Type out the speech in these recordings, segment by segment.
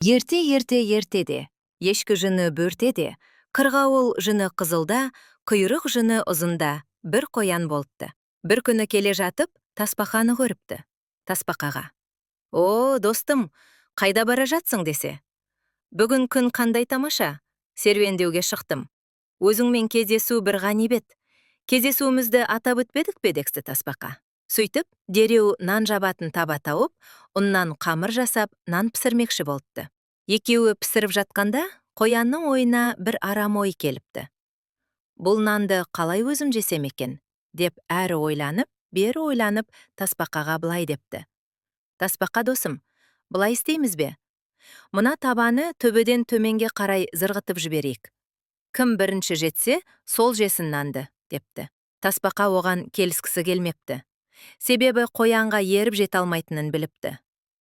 Ерте, ерте, ертеде, ешкі жүні бөртеде, қырғауыл жүні қызылда, құйрық жүні ұзында бір қоян болыпты. Бір күні келе жатып, тасбақаны көріпті. Тасбақаға: «О, достым, қайда бара жатсың?» – десе, «Бүгін күн қандай тамаша, серуендеуге шықтым. Өзіңмен кездесу бір ғанибет. Кездесуімізді атап өтпедік пе?» – десті тасбақа. Сөйтіп, дереу нан жабатын таба тауып, ұннан қамыр жасап, нан пісірмекші болыпты. Екеуі пісіріп жатқанда, қоянның ойына бір арам ой келіпті. «Бұл нанды қалай өзім жесем екен?» – деп әрі ойланып, бері ойланып, тасбақаға былай депті: «Тасбақа досым, былай істейміз бе? Мына табаны төбеден төменге қарай зырғытып жіберейік. Кім бірінші жетсе, сол жесін нанды», – депті. Тасбақа оған келіскісі келмепті. Себебі қоянға еріп жете алмайтынын біліпті.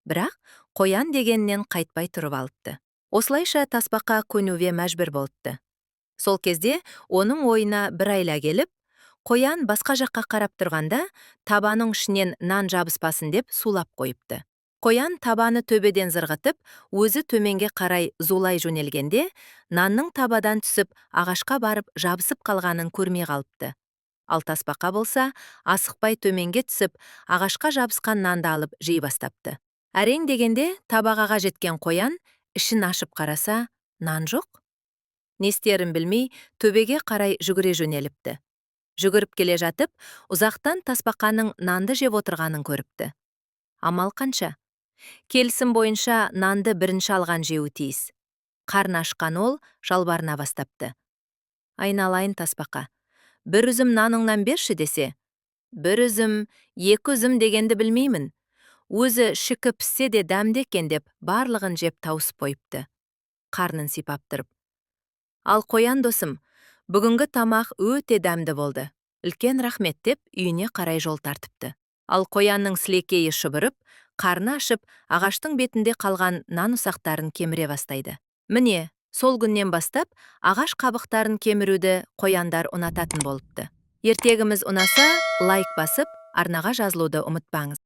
Бірақ қоян дегеннен қайтпай тұрып алыпты. Осылайша тасбақа көнуге мәжбүр болыпты. Сол кезде оның ойына бір айла келіп, қоян басқа жаққа қарап тұрғанда, табаның ішінен нан жабыспасын деп сулап қойыпты. Қоян табаны төбеден зырғытып, өзі төменге қарай зулай жөнелгенде, нанның табадан түсіп, ағашқа барып жабысып қалғанын көрмей қалыпты. Ал тасбақа болса, асықпай төменге түсіп, ағашқа жабысқан нанды алып жей бастапты. Әрең дегенде табағаға жеткен қоян ішін ашып қараса, нан жоқ. Не істерін білмей, төбеге қарай жүгіре жөнеліпті. Жүгіріп келе жатып, ұзақтан тасбақаның нанды жеп отырғанын көріпті. Амал қанша? Келісім бойынша нанды бірінші алған жеуі тиіс. Қарны ашқан ол жалбарына бастапты. «Айналайын тасбақа, бір үзім наныңнан берші», – десе, «Бір үзім, екі үзім дегенді білмеймін. Өзі шикі піссе де дәмді екен», – деп барлығын жеп тауысып қойыпты. Қарнын сипап тұрып. Ал қоян досым, «Бүгінгі тамақ өте дәмді болды. Үлкен рахмет», – деп үйіне қарай жол тартыпты. Ал қоянның сілекейі шұбырып, қарны ашып, ағаштың бетінде қалған нан ұсақтарын кеміре бастайды. Міне, сол күннен бастап ағаш қабықтарын кеміруді қояндар ұнататын болыпты. Ертегіміз ұнаса, лайк басып, арнаға жазылуды ұмытпаңыз.